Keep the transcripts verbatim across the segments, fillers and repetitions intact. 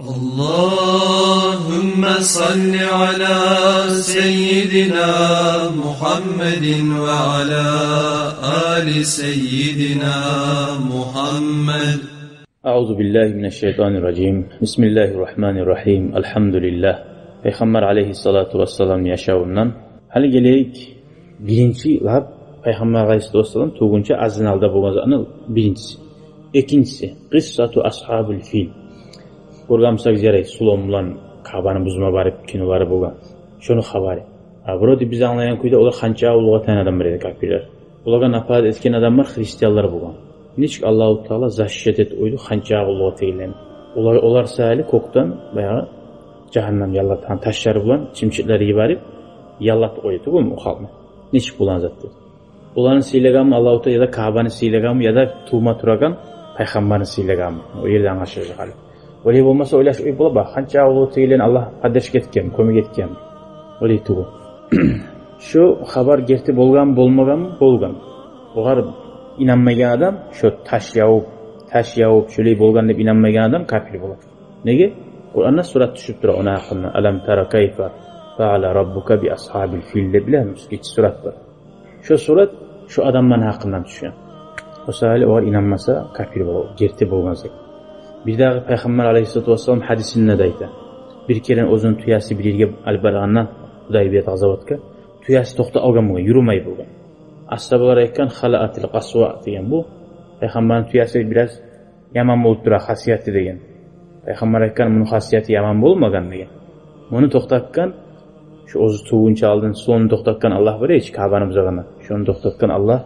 اللهم صل على سيدنا محمد وعلى آل سيدنا محمد. أعوذ بالله من الشيطان الرجيم. بسم الله الرحمن الرحيم. الحمد لله. Пайхаммар алейгьиссалату вассаламны яшавундан. Гьали гелейик биринчи лап Пайхаммар алейгьиссалату вассалам тувгъунча аздан алда болгъан затны биринчиси. Экинчиси, къиссату асгьабил фил. Гёрген бусагъыз ярай, слон булан Каабаны бузма барып, кинолары болгъан. Шону хабары. А вроде биз англайгъан кюйде олар ханча уллугъа тайгъан адамлар эди, капирлер. Олагъа напад этген адамлар христианлар болгъан. Нечик Аллагьу Таала защищать этип къойду ханча уллугъа тегенлени. Олар, олар саялы кёкден баягъы жагьаннам яллатгъан ташлары булан чымчыкълар йиберип, яллатып къойду тюгюлмю о халкъны. Нечик болагъан затды. Оланы сыйлагъанмы Аллагьу Таала, яда Каабаны сыйлагъанмы, яда тувма турагъан Пайхаммарны сыйлагъанмы? О ерде англашажакъ гьали. Олай болмаса, ойлаш, ой, бола ба, ханча уллу тегенлени Аллагь поддержка этген, кёмек этген. Олай тюгюл. Шу хабар герти болгъан, болмагъан, болгъан. Огъар инанмайгъан адам, шу таш явуп, таш явуп, шолай болгъан деп инанмайгъан адам капир бола. Неге? Къуранда сурат тюшюп тура ону гьакъында. Алам тара кайфа фаала раббука би асгьабил фил деп билемиз, гиччи сурат бар. Шо сурат шо адамланы гьакъындан тюшген. О саялы огъар инанмаса, капир бола, герти болгъан зат. Бирдагъы Пайхаммар алейгьиссалату вассалам гьадисинде де айта. Бир керен оьзюню тюеси бир ерге алып баргъанда, Гьудайбият гъазаватгъа, тюеси токътап къалгъан болгъан, юрюмей болгъан. Асгьабалар айтгъан, халаатил къасва деген бу. Пайхаммарны тюеси бираз яман болуп тура хасияты деген. Пайхаммар айтгъан, муну хасияты яман болмагъан деген. Муну токътатгъан, шу оьзю тувгъунча алдын слонну токътатгъан Аллагь бар эди чи, Каабаны бузагъанда. Шону токътатгъан Аллагь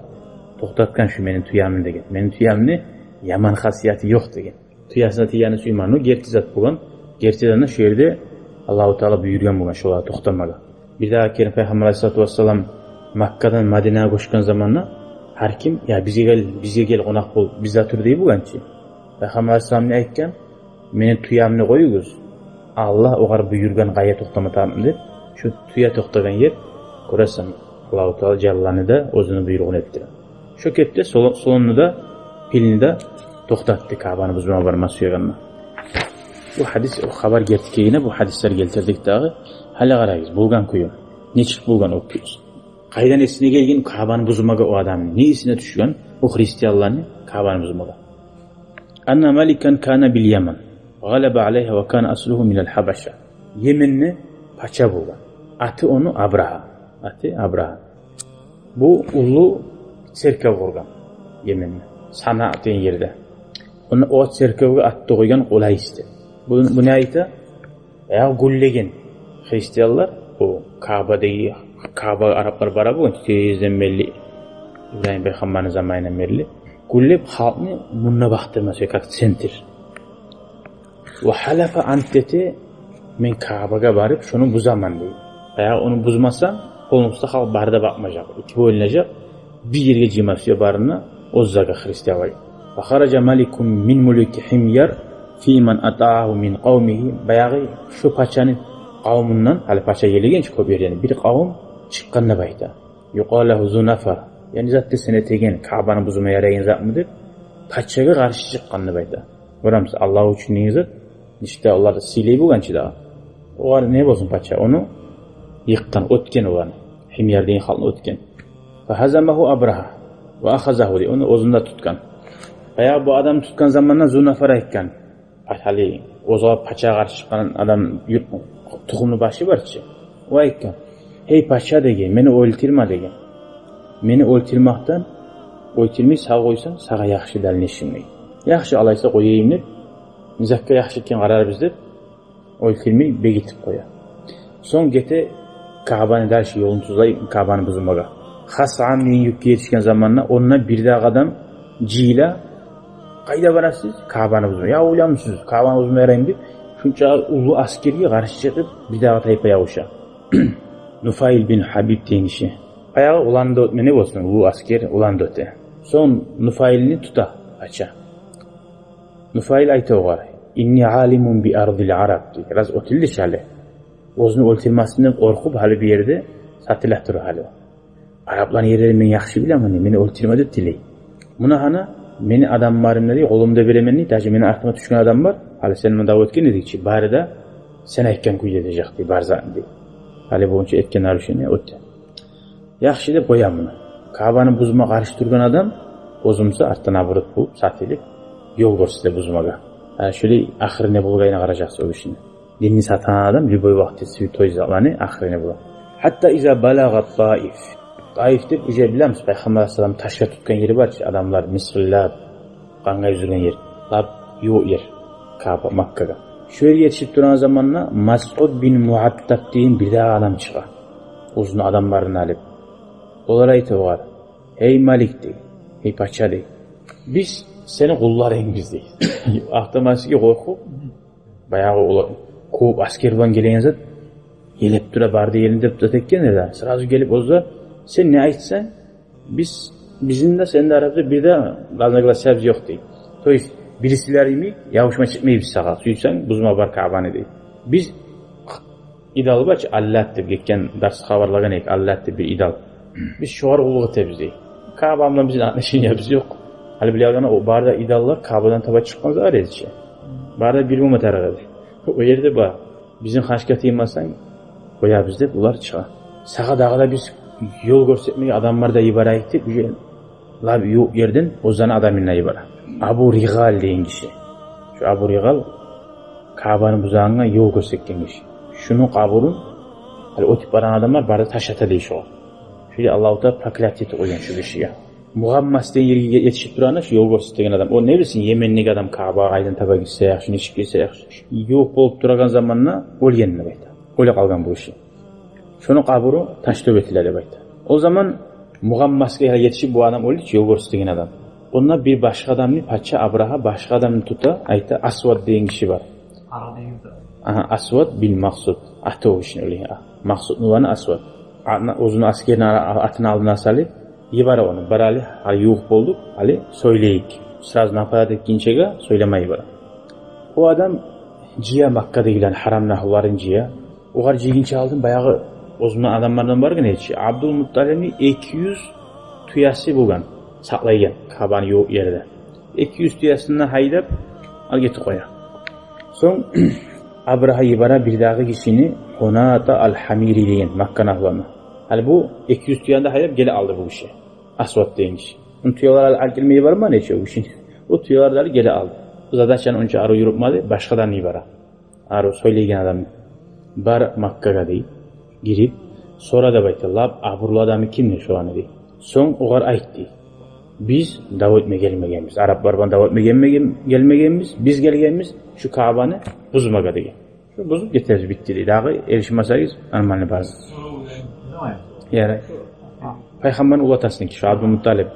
токътатгъан шу мени тюемни деген. Мени тюемни яман хасияты ёкъ деген. Тюесине тийгенни сюймей, ну, герти зат болгъан. Герти затны шу ерде Аллагьу Таала буюргъан болгъан шолагъа токътамагъа. Бирдагъы керен Пайхаммар алейгьиссалату вассалам Маккадан Мадинагъа гёчген заманда гьар ким, я, бизге гел, бизге гел, къонакъ бол, бизде тур дей болгъан чы. Пайхаммар алейгьиссалам не айтгъан? Мени тюемни къоюгъуз. Аллагь огъар буюргъан къайда токътама тарыкъман деп, шу тюе токътагъан ер, гёресен, Аллагьу Таала жалланы да оьзюню буйругъун этди. Шо кепде сло-, слонну да, пилни де токътатды Каабаны бузмагъа барма сюегенде. Бу гьадис, о хабар герти экенине бу гьадислер гелтирдик дагъы. Гьали къарагъыз, болгъан кюю. Нечик болгъан о кюй? Къайдан эсине гелген Каабаны бузмагъа о адамны? Не эсине тюшген о христианланы Каабаны бузмагъа? Анна маликан кана бил Яман, гъалаба алайгьа ва кана аслугьу минал Гьабаша. Йеменде пача болгъан. Аты ону Абрагьа. Аты Абрагьа. Бу уллу церковь къургъан Йеменде, Санаа деген ерде. Ону, о церковьге ат да къойгъан Къулайс деп. Бу, бу не айта? Баягъы гюллеген христианлар, бу Каабадагъы, Каабагъа араплар бара болгъан тезден берли, Ибрагьим пайхаммарны заманындан берли. Гюллеп халкъны мунда бакъдырма сюе, как центр. Ва гьалафа, ант эте, мен Каабагъа барып, шону бузаман дей. Баягъы ону бузмасанг, полностью халкъ бары да бакъмажакъ, эки бёлюнежек. Бир ерге жыйма сюе барын да, оьз узагъа христианлар. Ва хаража маликун мин мулуки Химяр фи ман атаагьу мин къавмигьи. Баягъы шо пачаны къавмундан, гьали пача гелеген чи кёп ерден, бир къавум чыкъгъан деп айта. Юкъалу лагьу Зу Нафар. Яни зат десенг этеген, Каабаны бузма ярайгъан затмы деп, пачагъа къаршы чыкъгъан деп айта. Гёремисиз, Аллагь учун деген зат, нечик де олар сыйлай болгъан чы дагъы. Огъар не болсун пача, ону йыкъгъан, оьтген оланы. Химяр деген халкъны оьтген. Фагьазамагьу Абрагьа ва ахазагьу дей, ону оьзюн де тутгъан. Баягъы бу адамны тутгъан заманда Зу Нафар айтгъан. Гьали оьзюне пачагъа къаршы чыкъгъан адам, юрт, тухумну башы бар чы. О айтгъан: «Гьей пача, — деген, — мени оьлтюрме, — деген. — Мени оьлтюрмекден, оьлтюрмей сав къойсанг, сагъа яхшы дальнейшем, — деген. — Яхшы, алайса къояйым», — деп, «Низакъгъа яхшы экен, къарарбыз», — деп, оьлтюрмей бегитип къоя. Сонг гете, Каабаны дальше ёлун тюзлей, Каабаны бузмагъа. Хасаан деген юртгъа етишген заманда онда бирдагъы адам жыйыла: «Къайда барасыз?» — «Каабаны бузма». «Я, ойланмысыз, Каабаны бузма яраймы?» — деп, шунча уллу аскерге къаршы чыгъып, бирдагъы тайпа ябуша. Нуфайл бин Гьабиб деген гиши. Баягъы улан да оьтмене болсун, уллу аскер улан да оьте. Сонг Нуфайлны тута пача. Нуфайл айта огъар: «Инни алимун би ардил араб», — дей. Раз оьтюлдю чи гьали. Оьзюню оьлтюрмесинден къоркъуп, гьали бу ерде сатыла тура гьали. «Арапланы ерлерин мен яхшы билемен, — дей, — мени оьлтюрме деп тилей. Муна гьана мени адамларымны, — дей, — къолумда беремен, — дей, — даже мени артыма тюшген адам бар, Гьали сен мунда дав этген эдинг чи, бары да сен айтгъан кюйде этежек дей бар затны дей. Гьали бугюнче этген нарушение оьтди. Яхшы деп къояман муну. Каабаны бузма къаршы тургъан адам оьзю буса артдан наоборот болуп, сатылып, ёл гёрсете бузмагъа. Гьали шолай ахыры не болгъанына къаражакъсыз о гишини. Динни сатагъан адам любой вакъти святой затланы ахыры не бола. Гьатта иза балагъа Таиф. Таиф деп уже билебиз, Пайхаммар алайгьиссалам ташгъа тутгъан ери бар чы, адамлар мысгъыллап, къангъа юзюлген ер. Лап ювукъ ер Кааба, Маккагъа. Шо ерге етишип турагъан заманда Масъуд бин Муаттаб деген бир дагъы адам чыгъа, оьзюню адамларын алып. Олар айта огъар: «Гьей Малик, — дей, — гьей пача, — дей, — биз сени къулларынгбыз», — дей. Автоматически къоркъуп, баягъы олар кёп аскер булан гелеген зат, елеп тура, бары да елин деп зат этген эди. Сразу гелип оьзю: «Сен не айтсанг, биз, бизин де, сени де арабызда бир де разногласиябыз ёкъ, — дей. — То есть бирисилер йимик ябушма чыкъмайбыз сагъа. Сюйсенг, бузма бар Каабаны», — дей. «Биз идол бар чы, Аллат деп, гетген дарс хабарлагъан эдик, Аллат деп бир идол. Биз шогъар къуллукъ этебиз, — дей. — Каабаны булан бизин отношениябыз ёкъ». Гьали биле алгъанда, о бары да идоллар Каабадан таба чыкъгъан зат эди чи. Бары да бир мума тарыгъы эди. О ерде бар: «Бизин ханчгъа тиймесенг, къоябыз», — деп олар чыгъа. «Сагъа дагъы да биз ёл гёрсетмеге адамлар да йиберейик», — деп, уже лап ювукъ ерден оьзлени адамын да йибере. Абу Ригъал деген гиши. Шо Абу Ригъал Каабаны бузагъангъа ёл гёрсетген гиши. Шуну къабурун, гьали оьтюп барагъан адамлар бары да таш ата дей шогъар. Шолай Аллагьу Таала проклятие этип къойгъан шо гишиге. Мугъаммас деген ерге етишип турагъанда, шо ёл гёрсетеген адам, о не билсин, Йемендеги адам Каабагъа къайдан таба гирсе яхшы, нечик гирсе яхшы. Ювукъ болуп турагъан заманда оьлген деп айта. Оьле къалгъан бу гиши. Шону къабуру таш тёбетиле деп айта. О заман Мугъаммасгъа етишип бу адам оьлдю чю, ёл гёрсетеген адам. Онда бир башгъа адамны, пача Абрагьа башгъа адамны тута, айта, Асвад деген гиши бар. Агьа, Асвад бин Макъсуд. Аты о гишини оьле. Макъсуд уланы Асвад. Аны, оьзюню аскерини ара-, атын алдына салып, йибере ону. Бар гьали, гьали ювукъ болдукъ, гьали сёйлейик. Сразу нападать этгинчеге сёйлеме йибере. О адам жыя Маккадагъыланы, гьарамны агьлуларын жыя. Огъар жыйгъынча алдын баягъы оьзюню адамларындан баргъан эди чи. Абдулмутталибни эки юз тюеси болгъан, сакълайгъан Каабаны ювукъ ерде. Эки юз тюесин де гьайдап, алып гетип къоя. Сонг Абрагьа йибере бир дагъы гишини, Хунайта ал-Химари деген, Макканы агьлуны. Гьали бу эки юз тюени де гьайдап геле алды бу гиши. Асвад деген гиши. Ону тюелер алып гелме йибермеген эди чи о гишини. О тюелер де алып геле алды. Бу задачаны онча арив юрютмеди, башгъа адамны йибере. Арив сёйлейген адамны. Бар Маккагъа дей, гирип, сора деп айта, лап абурлу адамы кимдир шоланы дей. Сонг огъар айт дей: «Биз дав этме гелмегенбиз. Араплар булан дав этме гелмеген, гелмегенбиз. Биз гелгенбиз шо Каабаны бузмагъа», — деген. «Шо бузуп гетебиз, битди», — дей. «Дагъы эришмесегиз, нормальный бар». Ярай. Пайхаммарны уллатасыны гиши, Абдулмутталиб.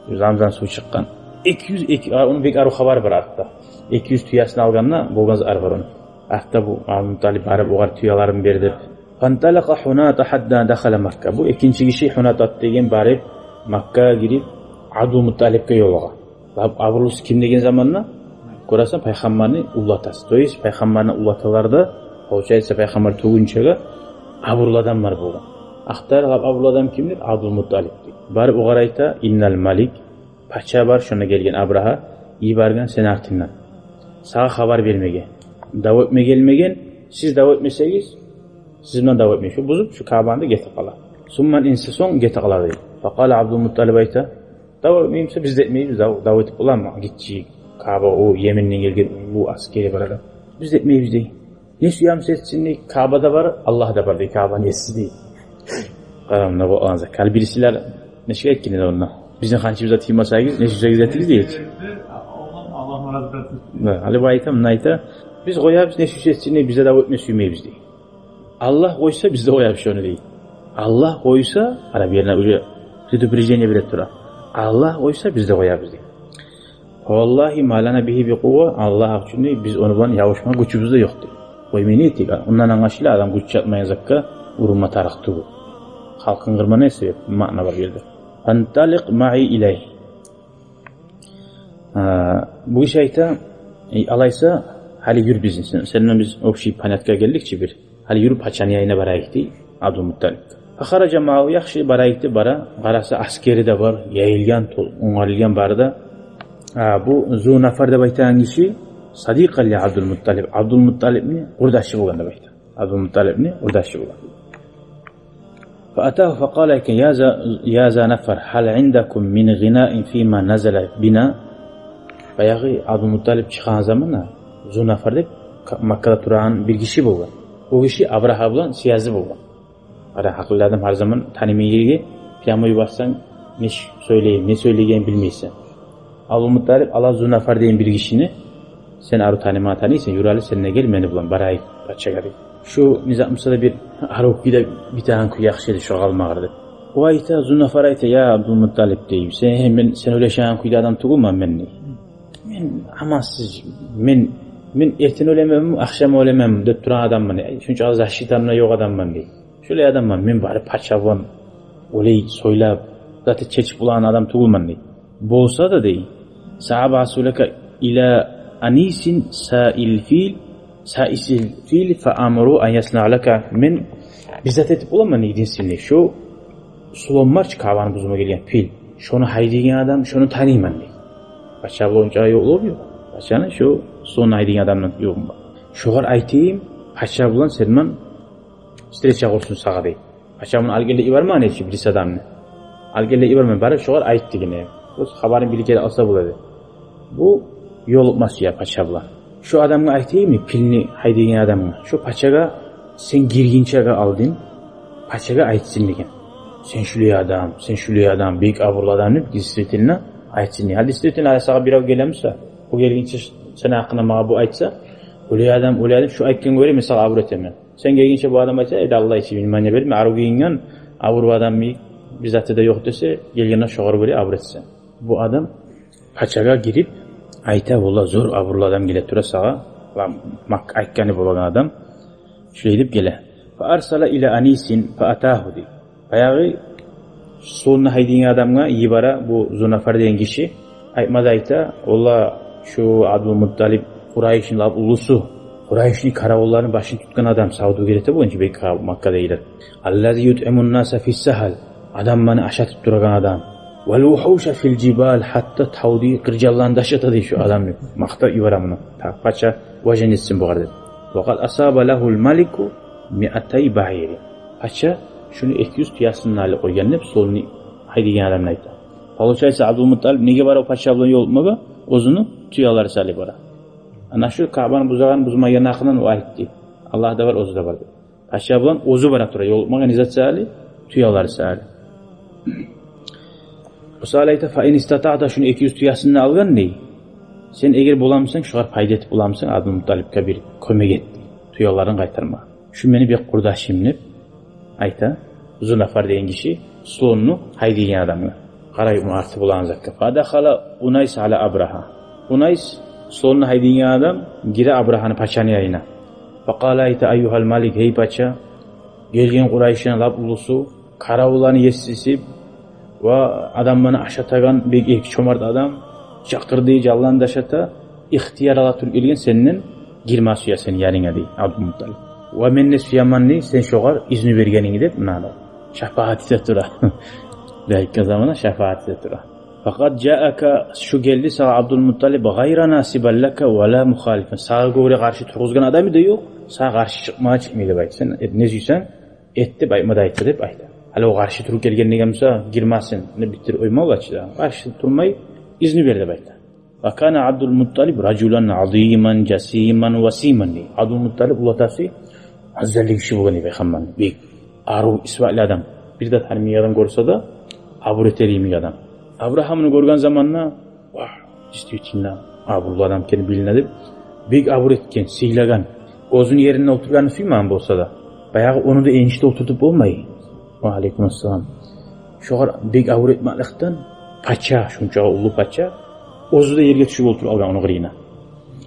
Замзам сув чыкъгъан. Эки юз, эки, а, ону бек арив хабары бар артда. Эки юз тюесин алгъанда болгъан зат бар ону. Артда бу Абдулмутталиб барып, огъар тюелерин бер деп. Фанталакъа Хунайта хатта дахала Макка. Бу экинчи гиши Хунайта деген барып, Маккагъа гирип, Абдулмутталибге ёлугъа. Аб-, абурлусу ким деген заманда, гёресен, пайхаммарны уллатасы. То есть пайхаммарны уллаталар да, получается, пайхаммар тувгъунчагъа абурлу адамлар болгъан. Ахтарып, абурлу адам кимдир? Абдулмутталиб дей. Барып огъар айта: «Иннал малик, пача бар, шонда гелген Абрагьа, йиберген сени артынгдан сагъа хабар бермеге. Дав этме гелмеген, сиз дав этмесегиз, сиз булан дав этмей, шо бузуп, шо Каабаны да гетип къала». Сумма инса, сонг гетип къала дей. Факъала Абдулмутталиб, айта: «Дав этмей буса, биз де этмейбиз, дав, дав этип боламы? Гиччи Кааба, о Йеменден гелген уллу аскери бар адам. Биз де этмейбиз», — дей. «Не сюе буса этсин, — дей, — Кааба да бар, Аллагь да бар, — дей, — Каабаны еси», — дей. Къара муна бу анза. Гьали бирисилер нечик айтгъан эди онда: «Бизин ханчыбызгъа тиймесегиз, не сюйсегиз этигиз», — дей. Да, гьали бу айта, муна айта: «Биз къоябыз, не сюйсе этсин, — дей, — биз де дав этме сюймейбиз», — дей. «Аллагь къойса, биз де къоябыз шону», — дей. «Аллагь къойса», — араб ерине уже предупреждение берип тура. «Аллагь къойса, биз де къоябыз», — дей. «Валлагьи ма лана бигьи би къувва, Аллагь учун, — дей, — биз ону булан ябушма гючюбюз де ёкъ», — дей. Къой, мени этик, ондан англашыла, адам гюч чатмайгъан затгъа урунма тарыкъ тюгюл. Халкъын къырма не себеп, маъна бар бу ерде. «Фанталикъ маъи илайгьи». А, бу гиши айта: «Э, алайса, гьали юр бизин, сен, сен булан биз общий поняткагъа гелдик чи бир. Гьали юр, пачаны янына барайыкъ», — дей Абдулмутталиб. Фахаража маъагьу, яхшы, барайыкъ деп бара. Къараса, аскери де бар, яйылгъан, тол-, онгарылгъан бары да. А, бу Зу Нафар деп айтагъан гиши صديقا لعبد المطلب, Абдулмутталибни къурдашы болгъан деп айта. Абдулмутталибни къурдашы болгъан. فأتاه فقال: يا ذا، يا ذا نفر، هل عندكم من غناء فيما نزل بنا؟ Баягъы Абдулмутталиб чыкъгъан заманда Зунафар деп Ка-, Маккада турагъан бир гиши болгъан. О гиши Абрагьа булан связи болгъан. Къара, гьакъыллы адам гьар заман танымайгъан ерге прямой барсанг, не ш-, сёйлейим, не сёйлейгенин билмейсен. Абдулмутталиб ала Зунафар деген бир гишини, сен арив таныма таныйсан, юр гьали сен де гел мени булан, барайыкъ пачагъа, дей. Шу не зат буса да бир арив кюйде битеген кюй яхшы эди шогъар алмагъа деп. О айта, Зунафар айта: «Я Абдулмутталиб, — дей, — сен, мен, сен ойлашагъан кюйде адам тюгюлмен мен, — дей. — Мен амансыз, мен, мен эртен оьлеменми, ахшам оьлеменми деп турагъан адамман, дей. Шунча защитам да ёкъ адамман, — дей. — Шолай адамман, мен барып пача булан олай сёйлеп, зат чечип болагъан адам тюгюлмен, — дей. — Болса да, — дей, — سأبعث لك إلى أنيس سائل الفيل، سائس الفيل فأمره أن يصنع لك. Мен бир зат этип боламан, единственный, шо слон бар чы, Каабаны бузма гелген пил. Шону гьайдайгъан адам, шону таныйман», — дей. Пача булан онча ёкълугъу ёкъ. Пачаны шо слонну гьайдайгъан адамны ёлугъу бар. «Шогъар айтайым, пача булан сен ман встреча къурсун сагъа», — дей. Пача муну алып гел деп йибермеген эди чи бириси адамны. «Алып гел деп йиберме, барып шогъар айт», — дегени. Оьз хабарын билип геле алса бола эди. Бу ёлукъма сюе пача булан. «Шо адамгъа айтайыммы, пилни гьайдайгъан адамгъа, шо пачагъа сен гиргинчеге алдын пачагъа айтсын», — деген. «Сен шулай адам, сен шулай адам, бек абурлу адам», — деп, действительно, айтсын деген. Гьали действительно, гьали сагъа бирев геле буса, о гелгинче сени гьакъынгда магъа бу айтса: «Олай адам, олай адам, шо айтгъангъа гёре мен сагъа абур этемен. Сен гелгинче бу адам айтса, эди, Аллагь ичи, внимание берме, арив гийинген, абурлу адам, бир заты да ёкъ десе, гелгенде шогъар гёре абур этсин». Бу адам пачагъа гирип айта: «Валлагь, зор абурлу адам геле тура сагъа, ва Мак-, айтгъаны болагъан адам». Шулай деп геле. «فأرسل إلى أنيس فأتاه», — дей. Баягъы слонну гьайдайгъан адамгъа йибере бу Зунафар деген гиши. Айтма да айта: «Валлагь, шу Абдулмутталиб Къурайышны лап уллусу, Къурайышны каравулларыны башын тутгъан адам, савдюгер эте болгъан чы бек Маккадагъылар. الذي يطعم الناس في السهل, адамланы ашатып турагъан адам. والوحوش في الجبال, гьатта тавдагъы къыржанланы да ашата», — дей шу адамны. Макътап йибере муну. Та пача уважение этсин бугъар деп. «وقد أصاب له الملك مائتي بعير». Пача шуну эки юз тюесин де алып къойгъан деп, слонну гьайдайгъан адамны айта. Получается, Абдулмутталиб неге бара о пача булан ёлукъмагъа? Оьзюню тюелери саялы бара. Ана шу Каабаны бузагъан, бузмайгъан гьакъындан о айтды. Аллагь да бар, оьзю де бар деп. Пача булан оьзю бара тура ёлукъмагъа, не зат саялы? Тюелери саялы. О саялы айта: «فإن استطعت», шуну эки юз тюесин де алгъан, дей. «Сен эгер боламусанг, шогъар пайда этип боламусанг, Абдулмутталибге бир кёмек эт, дей, тюелерин къайтарма. Шу мени бек къурдашым», — деп айта Зунафар деген гиши слонну гьайдайгъан адамгъа. Къарай муну арты болагъан затгъа. «فدخل أنيس على أبرهة». Унайс, слонну гьайдайгъан адам, гире Абрагьаны, пачаны, янына. «فقال», айта: «أيها الملك, гьей пача, гелген Къурайышны лап уллусу, каравулланы есиси ва адамланы ашатагъан бек эркин, чомарт адам, чакъырды, жанланы да ашата, ихтияр ала туруп гелген сенден, гирме сюе сени янынга», — дей Абдулмутталиб. «Ва мен де сюемен, — дей, — сен шогъар изну бергенинги», — деп, муна да шапаат эте тура. Бир айтгъан заманда шапаат эте тура. «فقد جاءك», шу гелди сагъа, Абдулмутталиб, «غير ناصب لك ولا مخالف». Сагъа гёре къаршы тургъузгъан адамы да ёкъ, сагъа къаршы чыкъмагъа чыкъмай деп айт. Сен эт, не сюйсенг эт деп айтма да айта деп айта. Гьали о къаршы туруп гелген деген буса, гирмесин, не битдир, оймал ачы да. Къаршы турмай, изну бер деп айта. «وكان عبد المطلب رجلا عظيما جسيما وسيما», — дей. Абдулмутталиб уллу атасы, аззалы гиши болгъан эди, пайхаммарны. Бек арив, исбатлы адам. Бир де танымайгъан адам гёрсе де, абур этер йимик адам. Абрагьа муну гёрген заманда: «Ва, действительно, абурлу адам экени билине», — деп, бек абур этген, сыйлагъан. Оьзюню еринде олтургъанны сюймеген болса да, баягъы ону да энишде олтуртуп болмай. Ва алейкум ассалам. Шогъар бек абур этмекликден пача, шунча уллу пача, оьзю де ерге тюшюп олтуруп алгъан ону къырыйына.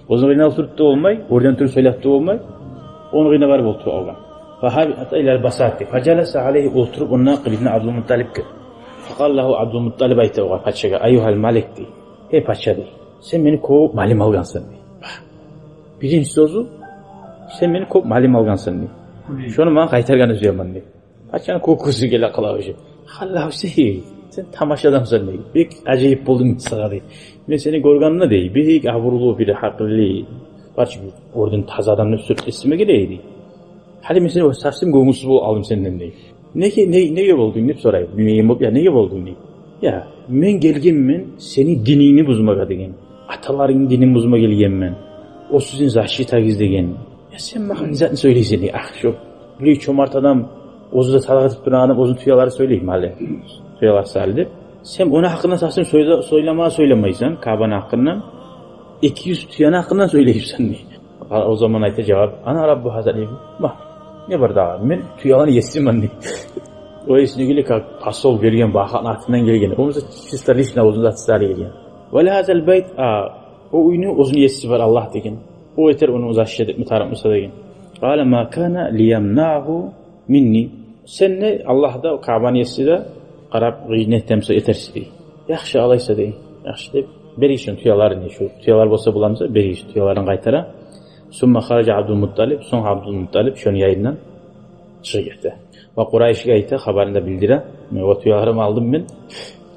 Оьзюню къырыйына олтуруп да болмай, оьрден туруп сёйлеп де болмай, ону къырыйына барып олтуруп алгъан. «فهبط إلى البساط», «فجلس عليه», олтуруп онда къырыйына Абдулмутталиб гелди. «فقال له», Абдулмутталиб айта огъар, пачагъа: «أيها الملك», — дей, — «гьей пача, — дей, — сен мени кёп малым алгъансан», — дей. Биринчи сёзю: «Сен мени кёп малым алгъансан», — дей. — «Шону магъа къайтаргъанны сюемен», — дей. Пачаны кёкюсю геле къала уже. «خلّه سيهي», Сен тамаша адамсан, дей. Бек ажайып болдунг сагъа, дей. Мен сени гёргенде, дей, бек абурлу, бир гьакъыллы, башгъа бир оьрден таза адамны сёз эсиме геле эди. Гьали мен сени совсем гёнгюлсюз болуп алдым сенден, дей. Неге, не, неге болдунг деп сорай. Билмеген болуп, я неге болдунг, дей. Я, мен гелгенмен сени динингни бузмагъа деген. Аталарынгны динин бузма гелгенмен. О сизин защитагъыз деген. Я сен магъа не затны сёйлейсен, дей, ах, шо бир чомарт адам, оьзю де талакъ этип турагъан адам, оьзюню тюелери сёйлейми гьали? Тюелер сал деп. Сен ону гьакъындан совсем сёйле-, сёйлеме сёйлемейсен, Каабаны гьакъындан. Эки юз тюени гьакъындан сёйлейсен, дей. О заман айта жавап: «Ана раббу гьаза», дей. Ма, не бар дагъы? Мен тюелени есимен, дей. О эсине геле, как посол гелген, бу ахатны артындан гелген. О буса чисто лично оьзюню заты саялы гелген. «Ва ли гьазал байт», а, о уьйню оьзюню еси бар, Аллагь деген. О этер ону защита этме тарыкъ буса деген. «Къала ма кана лиямнагьу минни». Сен де, Аллагь да, Каабаны еси де къарап, гьыйнат этме этерсиз, дей. «Яхшы, алайса», дей. «Яхшы», деп, беригиз шону тюелерин, дей. Шо тюелер болса боламыса, беригиз шону тюелерин къайтара. «Сумма хаража Абдул Мутталиб», сонг Абдул Мутталиб шону янындан чыгъып гете. Ва Къурайшгъа айта, хабарын да билдире. «Мен о тюелерим алдым мен».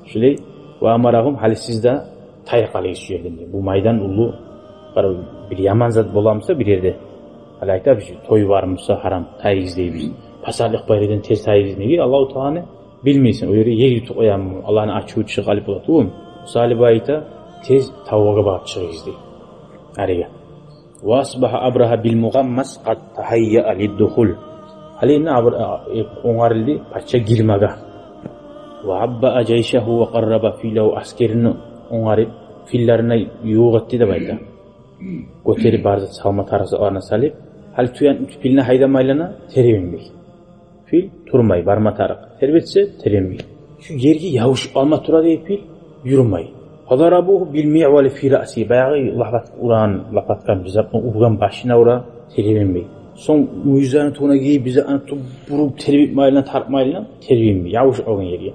Шулай. «Ва амарагьум», гьали сиз де тайып къалыгъыз шу ерден, дей. Бу майдан уллу, бир, бир яман зат боламыса бир ерде. Гьали айта, бир той бармыса гьарам, тайыгъыз дейбиз. Пасатлыкъ бар ерден тез тайыгъыз. Неге? Аллагьу Тааланы билмейсен, о ерде ер ютуп къоямы, Аллагьны ачуву чыгъып къалып бола тюгюлмю. Мисалы, бу айта, тез тавбагъа багъып чыгъыгъыз, дей. Ариге. «Ва асбагьа Абрагьа бил мугъаммас къад тагьайяа лиддухул». Гьали энни Абр-, э, онгарылды пача гирмеге. «Ва аббаа жайшагьу ва къарраба филагьу», аскерин онгарып, пиллерин ювукъ этди деп айта. Гётерип, бар зат салма тарыкъ затларын салып, гьали тюен пилни гьайдамайлана, тербенмей. Пил турмай, барма тарыкъ. Тербетсе, тербенмей. Шу ерге явушуп къалма тура, дей, пил, юрюмей. «Фадарабугьу бил мигъвали фи раъси». Баягъы лопат-, урагъан, лопаткан бир затны ургъан башына ура, тербенмей. Сонг муюзланы тюбюне гийип, бир затны тюбюп буруп, тербетмейлен, тартмайлан, тербенмей. Явушуп къалгъан ерге.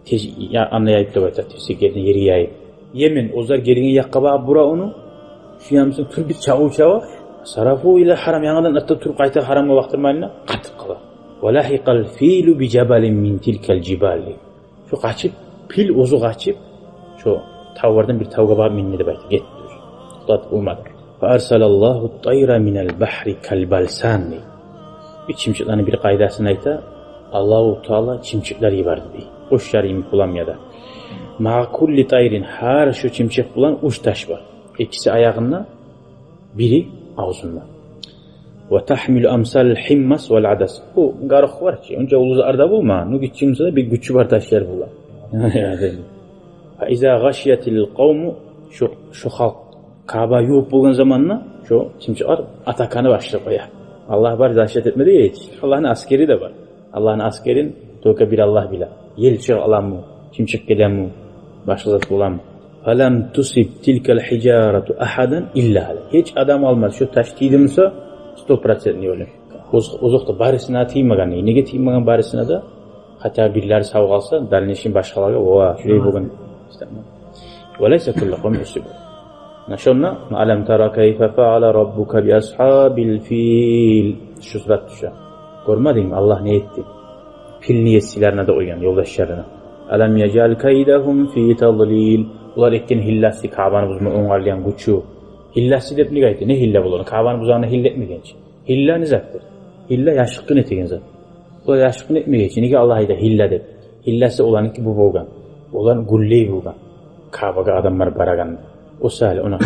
Тез, я, анда яйып деп айта, тез ерден ерге яйып. Йемен, оьзлер гелген якъгъа багъып бура ону. Шо ямсыз тюр бир чабыв чаба. «Сарафу ила гьарам», янгыдан атта туруп къайта гьарамгъа бакъдырмайлан, къатып къала. «Ва лагьикъал филу би жабалин мин тилкал жибал». Шо къачып, пил оьзю къачып, шо тавлардан бир тавгъа багъып минди деп айта, гетди. Къатып болмады. «Фа арсалаллагьу тайра минал багьри кал балсан», дей. Бир чымчыкъланы бир къайдасын айта, Аллагьу Таала чымчыкълар йиберди, дей. Къушлар йимик булан яда. «Маа кулли тайрин», гьар шо чымчыкъ булан уьч таш бар. Экиси аягъында, бири авзунда. «Ва тагьмилу амсалал гьиммас вал адас». Бу горох бар чы, онча уллу зат да болмай, ну гиччи буса да бир гючю бар ташлар бола. «Фа иза гъашиятил къавму», шо, шо халкъ Кааба ювукъ болгъан заманда шо чымчыкълар атаканы башлап къоя. Аллагь бар защита этме дей гьеч. Аллагьны аскери де бар. Аллагьны аскерин только бир Аллагь биле. Ел чыгъып аламы, чымчыкъ гелеми, башгъа зат боламы. «Фалам тусиб тилкал гьижарату агьадан илла гьалак». Гьеч адам къалмады, шо таш тийди буса, сто процентный оьлюм. Оз-, озокъда, барысына тиймеген. Неге тиймеген барысына да? Хотя бирлери сав къалса, дальнейшем башгъалагъа, ва шулай болгъан. «Ва лайса куллу къавмин усибу». Муна шонда «Алам тара кайфа фаала раббука би асгьабил фил». Шу сурат тюше. Гёрмедингми, Аллагь не этди? Пилни есилерине де къойгъан, ёлдашларына. «Алам яжъал кайдагьум фи тадлил». Олар этген гьилласы, Каабаны бузма онгарылгъан гючю. Гьилласы деп неге айта? Не гьилла бола? Каабаны бузагъанда гьилла этмеген чи. Гьилла не затдыр? Гьилла яшыртгъын этеген зат. Олар яшыртгъын этмеген чи. Неге Аллагь айта гьилла деп? Гьилласы оланыки бу болгъан. Олар гюллей болгъан. Каабагъа адамлар барагъанда. О саялы, ону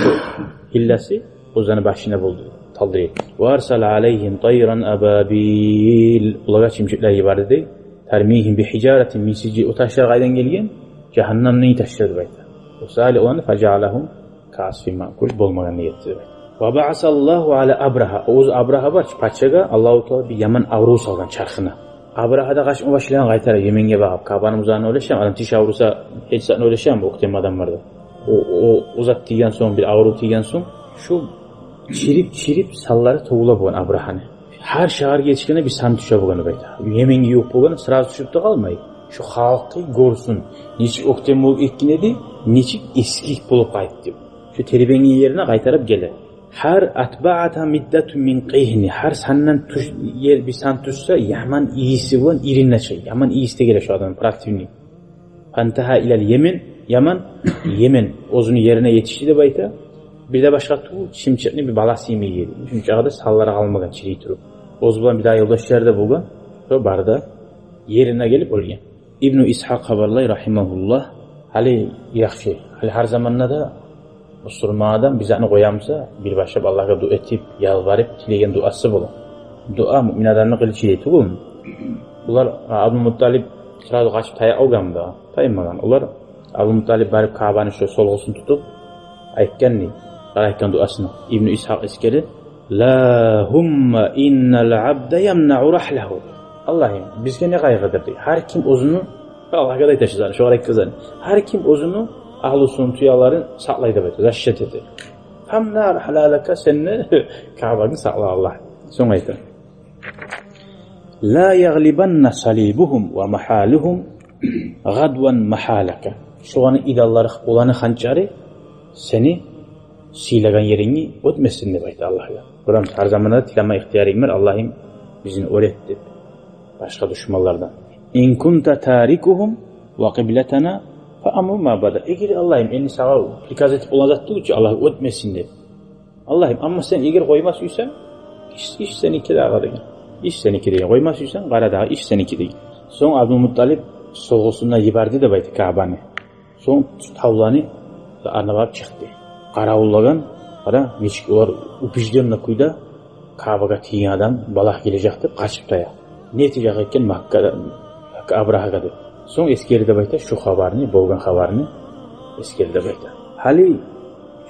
гьилласы оьзлени башына болду. Талдырып. «Ва арсала алайгьим тайран абабил». Олагъа чымчыкълар йиберди дей. «Тармигьим би гьижаратин мин сижил». О ташлар къайдан гелген? Жагьаннамдан ташлар деп айта. О саялы оланы «фажааллагьум каасфин маъкул», болмагъан ниятсыз. «Ва баасаллагьу ала Абрагьа». Оьзю Абрагьа бар чы, пачагъа Аллагьу Таала бир яман аврув салгъан чархына. Абрагьа да къачма башлагъан къайтара Йеменге багъып, Каабаны бузагъанны ойлашамы, адам тиш авруса, гьеч затны ойлашамы, оьктем адамлар да. О, о, о зат тийген сонг, бир аврув тийген сонг, шу чирип-чирип санлары тёгюле болгъан Абрагьаны. Гьар шагьаргъа етишгенде бир сан тюше болгъан деп айта. Йеменге ювукъ болгъанда сразу тюшюп де къалмай. Шу халкъы гёрсюн, нечик оьктем болуп гетген эди, нечик эсгик болуп къайтды деп. Шу тербенген ерине къайтарып геле. Гьар атбаатгьа миддатун мин къигьни, гьар сандан тюш-, ер бир сан тюшсе, яман ийиси булан ирин де чыгъа. Яман ийис де геле шу адамны, противный. Фантагьа илал Йемен, Яман, Йемен оьзюню ерине етишди деп айта. Бир де башгъа тюгюл, чымчыкъны бир баласы йимик эди. Чымчыкъгъа да санлары къалмагъан чирий туруп. Оьзю булан бир дагъы ёлдашлары да болгъан. Шо бары да ерине гелип оьлген. Ибну Исгьакъ хабарлай, рагьимагьуллагь, гьали яхшы, гьали гьар заманда да бусурман адам бир затны къоя буса, бир башлап Аллагьгъа дуа этип, ялбарып, тилеген дуасы бола. Дуа муъмин адамны къылычы дей тюгюлмю? Булар, Абдулмутталип сразу къачып тая къалгъанмы дагъы? Таймагъан. Олар, Абдулмутталип барып Каабаны шо солгъусун тутуп, айтгъан дей, къара, айтгъан дуасына. Ибну Исгьакъ эсгере: «Лагьумма иннал абда ямнагьу рагьлагьу». Аллагьым, бизге не къайгъыдыр дей. Гьар ким оьзюню, Аллагьгъа да айта шо затны, шогъар айтгъан затны. Гьар ким оьзюню агьлюсюню тюелерин сакълай деп айта, защита эте. Фамна рагьлалака, сен де Каабаны сакъла, Аллагь. Сонг айта: «Ла ягълибанна салибугьум ва магьалугьум гъадван магьалака». Шоланы идаллары, оланы ханчары сени сыйлагъан ерингни оьтмесин деп айта Аллагьгъа. Гёремисиз, гьар заманда тилеме ихтиярынг бар, Аллагьым, бизин оьр эт деп башгъа душманлардан. «Ин кунта тарикугьум ва къиблатана фа амру ма бада». Эгер, Аллагьым, энни сагъа приказ этип болагъан зат тюгюл чю, Аллагь, оьтмесин деп. Аллагьым, амма сен эгер къойма сюйсенг, иш, иш сеники дагъы деген. Иш сеники деген. Къойма сюйсенг, къара дагъы, иш сеники деген. Сонг Абдулмутталип солгъусун да йиберди деп айта Каабаны. Сонг тавланы арнап алып чыкъды. Къаравуллагъан, къара, нечик олар убеждённый кюйде Каабагъа тийген адам балагь гележек деп къачып тая. Не этежек экен Маккада, Абрагьагъа деп. Сонг эсгерди деп айта шо хабарны, болгъан хабарны эсгерди деп айта. Гьали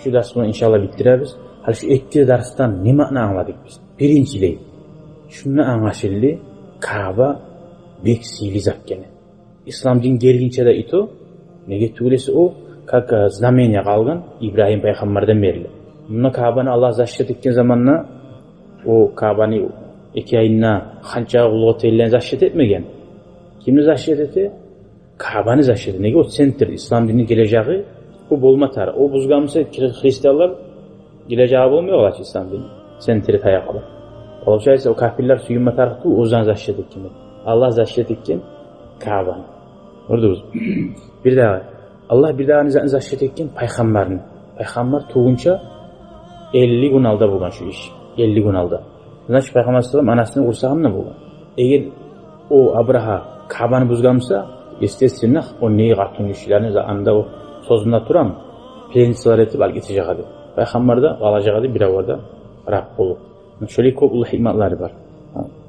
шу дарс булан иншаллагь битдиребиз. Гьали шу эки дарсдан не маъна англадыкъ биз? Биринчилей, шундан англашылды Кааба бек сыйлы зат экени. Ислам дин гелгинче де иту, неге тюгюл эсе о, как, э, знамение къалгъан Ибрагьим пайхаммардан берли. Мунда Каабаны Аллагь защита этген заманда, о Каабаны эки янына ханчагъа къуллукъ этегенлени защита этмеген. Кимни защита эте? Каабаны защита эте. Неге? О центр, ислам динни гележеги, о болма тарыкъ. О бузгъан буса, хри-, христианлар гележеги болмай къалачы ислам динни. Центри тая къала. Олай буса, о капирлер сююнме тарыкъ тюгюл оьзлени защита этгенге. Аллагь защита этген Каабаны. Гёрдюгюз. Бир дагъы, Аллагь бир дагъы не затны защита этген? Пайхаммарны. Пайхаммар тувгъунча элли гюн алда болгъан шу иш. Элли гюн алда. Значит, Пайхаммар саллаллагьу алайгьи ва саллам анасыны къурсагъында болгъан. Эгер о Абрагьа Каабаны бузгъан буса, естественно, о не къатынгишилени за-, анда о сёзюнде турам, пленницалар этип алып гетежек эди. Пайхаммар да къалажакъ эди бир аварда раб болуп. Шолай кёп уллу гьикматлары бар.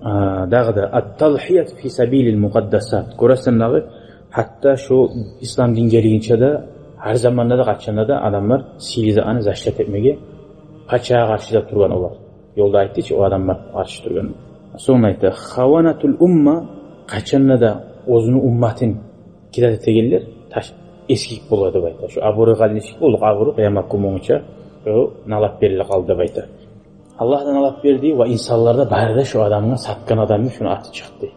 А, дагъы да, ат-тадгьият фи сабилил мукъаддасат. Гёресен дагъы, гьатта шо ислам дин гелгинче де, гьар заманда да, къачанда да адамлар сыйлы затны защита этмеге пачагъа къаршы да тургъан олар. Ёлда айтды чы о адамлар къаршы тургъан. Сонг айта, хаванатул умма, къачанда да оьзюню умматын кидат этегенлер таш эсгик бола деп айта. Шо Абу Ригъал нечик болду, къабуру къыямат гюн болгъунча шо налап берилип къалды деп айта. Аллагь да налап берди, ва инсанлар да бары да шо адамгъа сатгъан адамны шону аты чыкъды.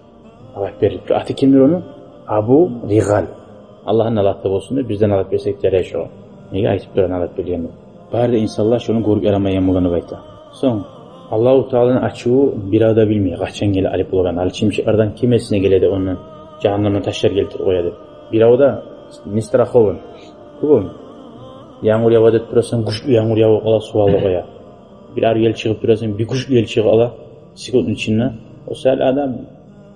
Налап берилип тура. Аты кимдир ону? Абу Ригъал. Аллагьны налаты болсун деп, биз де налап берсек ярай шогъар. Неге айтып тура налап берилгенни? Бары да инсанлар шону гёрюп ярамайгъан болгъан деп айта. Сонг Аллагьу Тааланы ачуву бирев де билмей, къачан гелип алып болагъан. Гьали чымчыкълардан ким эсине геледи, ондан жагьаннемден ташлар гелтирип къоя деп? Бирев де не страхован. Тюгюлмю? Янгур ява деп турасан, гючлю янгур явуп къала, сув алып къоя. Бир арив ел чыгъып турасан, бир гючлю ел чыгъып къала, секундну ичинде. О саялы адам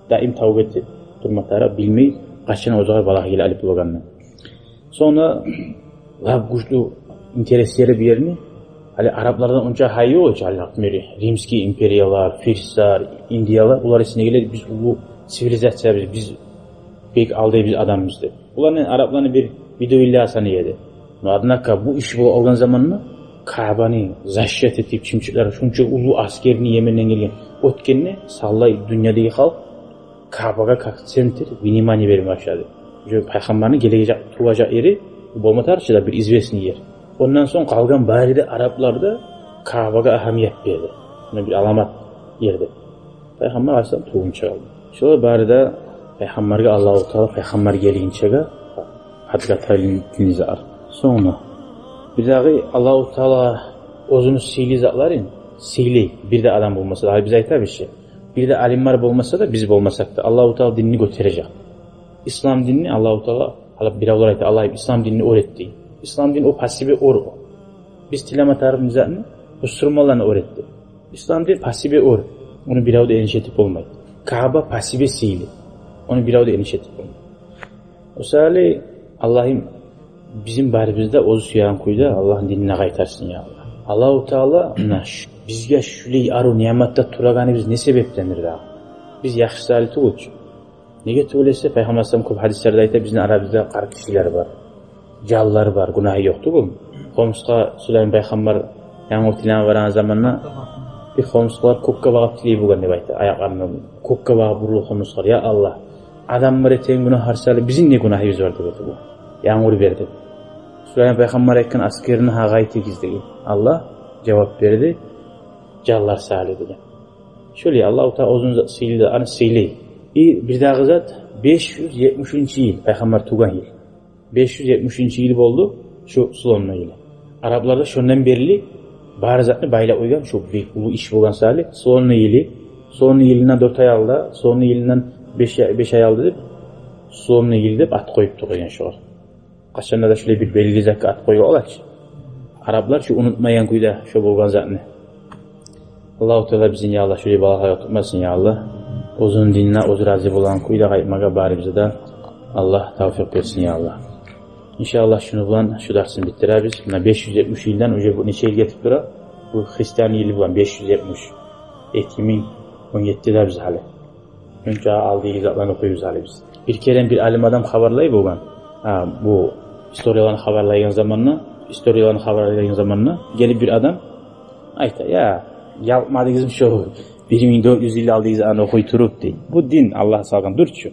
даим тавба этип турма тарыкъ, билмей къачан оьзюне балагь гелип алып болагъанны. Сонг да лап гючлю интерес ери бир ерни, гьали араплардан онча гьайы ёкъ чу, гьали, например, римский империялар, фирслер, индиялар, олар эсине геледи, биз уллу цивилизациябыз, биз бек алдайбыз адамбыз деп. Оланы, арапланы бир видео илли санай эди. Но, однако, бу иш болуп къалгъан заманда Каабаны защита этип, чымчыкълар, шунча уллу аскерни Йеменден гелген оьтгенде, савлай дюньядагъы халкъ Каабагъа как центр внимание берме башлады. Уже Пайхаммарны гележек, туважакъ ери болма тарыкъ чы да бир известный ер. Ондан сонг къалгъан бары да араплар да Каабагъа агьамият берди. Муна бир аламат ер деп. Пайхаммар алайгьиссалам тувгъунча къалды. Шолар бары да Пайхаммаргъа Аллагьу Таала, Пайхаммар гелгинчеге подготовленный зат. Сонг бир дагъы Аллагьу Таала оьзюню сыйлы затларын сыйлай. Бир де адам болмаса да, гьали биз айтабыз чы, бир де алимлер болмаса да, биз болмасакъ да, Аллагьу Таала динни гётережек. Ислам динни Аллагьу Таала Биревлер айта: «Аллагьым, ислам динни оьр эт», — дей. Ислам дин о по себе оьр о. Биз тилеме тарыкъ затны, бусурманланы оьр эт деп. Ислам дин по себе оьр. Ону бирев де эниш этип болмай. Кааба по себе сыйлы. Ону бирев де эниш этип болмай. О саялы, Аллагьым, бизин барыбызны да оьзю сюеген кюйде Аллагьны динине къайтарсын, я Аллагь. Аллагьу Таала муна ш-, бизге шулай арив ниъматда турагъаныбыз не себепдендир дагъы? Биз яхшы саялы тюгюл чю. Неге тюгюл эсе, Пайхаммар саллаллагьу алайгьи ва саллам кёп гьадислерде айта: «Бизин арабызда къаркишилер бар, жанлар бар, гюнагьы ёкъ тюгюл». Хомсгъа Сулайман пайхаммар янгур тилеме барагъан заманда, бир хомсгъалар кёкге багъып тилей болгъан деп айта, аякъларына кёкге багъып урулуп хомсгъалар: «Я Аллагь, адамлар этеген гюнагьлар саялы бизин не гюнагьыбыз бар?» — деп айта бу. «Янгур бер», — деп. Сулайман пайхаммар айтгъан: «Аскерни гьакъ этигиз», — деген. Аллагь жавап берди: «Жанлар саялы», — деген. Шолай Аллагьу Таала оьзюню сыйлы, аны сыйлы. И бирдагъы зат, беш юз етмишинчи йыл, пайхаммар тувгъан йыл. Беш юз етмишинчи йыл болду шу слонну йылы. Арапларда шондан берли бар затны байлап къойгъан, шу бек уллу иш болгъан саялы, слонну йылы, слонну йылындан дёрт ай алда, слонну йылындан беш, беш ай алда деп, слонну йылы деп ат къоюп тургъан шогъар. Къачан да шулай бир белгили затгъа ат къоюп алачы. Араплар шу унутмайгъан кюйде шу болгъан затны. Аллагьу Таала бизин, я Аллагь, шулай балагьлагъа тутмасын, я Аллагь. Оьзюню динине оьзю рази болагъан кюйде къайтмагъа барыбызгъа да Аллагь тавфикъ берсин, я Аллагь. Иншааллагь, шуну булан шу дарсны битдиребиз. Муна беш юз етмиш йылдан уже бу нече йыл гетип тура? Бу христиан йылы булан беш юз етмиш. Эки минг он еттидебиз гьали. Шунча алдагъы затланы охуйбуз гьали биз. Бир керен бир алим адам хабарлай болгъан. Гьа, бу историяланы хабарлайгъан заманда, историяланы хабарлайгъан заманда гелип бир адам айта: «Я, ялкъмадыгъызмы шо бир минг дёрт юз йыл алдагъы затланы охуй туруп?» — дей. Бу дин Аллагь салгъан дюр чю.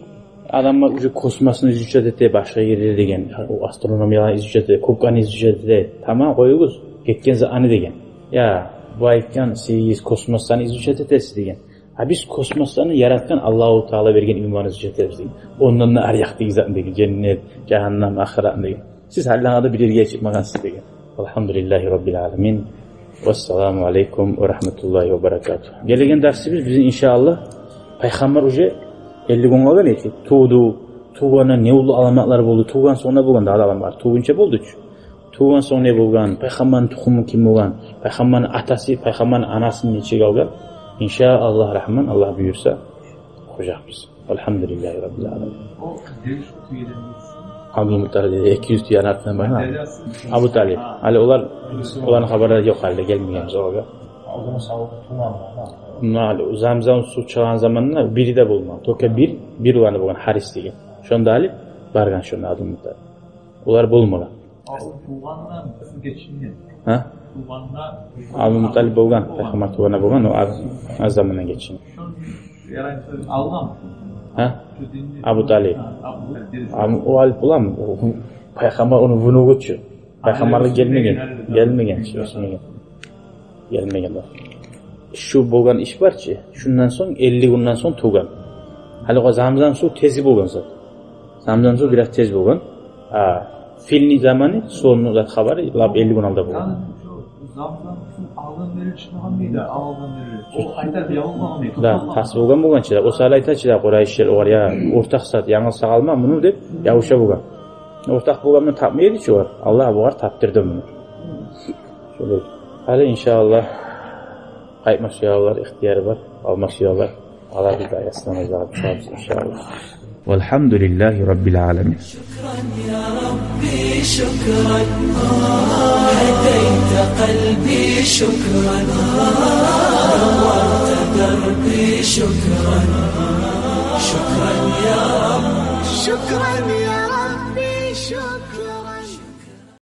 Адамлар уже космосну изучать эте, башгъа ерлер деген, о астрономияланы изучать эте, кёклени изучать эте. Тамам, къоюгъуз, гетген затланы деген. Я, бу айтгъан, сиз космосланы изучать этесиз деген. А биз космосланы яратгъан Аллагьу Таала берген иманыбызны изучать этебиз деген. Ондан да арыякъдагъы затны деген, женнет, жагьаннам, ахыратны деген. Сиз гьали дагъы да бир ерге чыкъмагъансыз деген. Альгьамдулиллагьи Раббил аламин. Вассаламу алейкум ва рагьматуллагьи ва баракатугь. Гелеген дарсыбыз бизин, иншааллагь, пайхаммар уже элли гюн къалгъан эди. Тувду, тувгъанда не уллу аламатлар болду, тувгъан сонг да болгъан дагъы да аламатлар. Тувгъунча болду чу. Тувгъан сонг не болгъан, пайхаммарны тухуму ким болгъан, пайхаммарны атасы, пайхаммарны анасы нечик алгъан. Иншааллагь Рагьман, Аллагь буюрса, охужакъбыз. Альгьамдулиллагьи Раббил аламин. О дери шо тюеден гетсин. Абдулмутталип деди, эки юз тюени артындан баргъан. Абу Талип. Гьали олар, оланы хабарлары ёкъ, гьали гелмеген биз олагъа. Муна гьали Замзам сув чыгъагъан заманда бири де болмагъан. Только бир, бир уланы болгъан, Гьарис деген. Шонда алып баргъан шонда Абдулмутталип. Олар болмагъан. Асыл тувгъанда сиз гечинген. Гьа? Тувгъанда Абдулмутталип болгъан, пайхаммар тувгъанда болгъан, о аз, аз замандан гечинген. Шону ярайса алгъан. Гьа? Шу динни Абу Талип. Гьа, Абу Талип. Абу, о алып боламы? О, пайхаммар ону внугу чу. Пайхаммарлыкъ гелмеген, гелмеген, гелмеген. Гелмеген о. Шу болгъан иш бар чы, шундан сонг, элли гюнден сонг тувгъан. Гьали о Замзам сув тез болгъан зат. Замзам сув бираз тез болгъан. А, филни заманы, сонну зат хабары, лап элли гюн алда болгъан. Ягъни шу Замзам сув алдан берли чыкъмагъан мыйды, алдан берли? О къайта бир алынмагъан мыйды? Да, тас болгъан болгъан чы да. О саялы айта чы да къурайшлар огъар: «Я, ортакъ зат, янгыз сагъа алма муну», — деп, ябуша болгъан. Ортакъ болгъанны тапмай эди чи олар. Аллагь бугъар тапдырды муну. Шолай. Гьали, иншааллагь, къайтма сюегенлер ихтияры бар, алма сюегенлер. Алар биз де аясына назар салабыз, иншааллагь. Валгьамдулиллагьи Раббил аламин. شكرا يا ربي، شكرا. هديت قلبي، شكرا. نورت دربي، شكرا. شكرا يا رب، شكرا.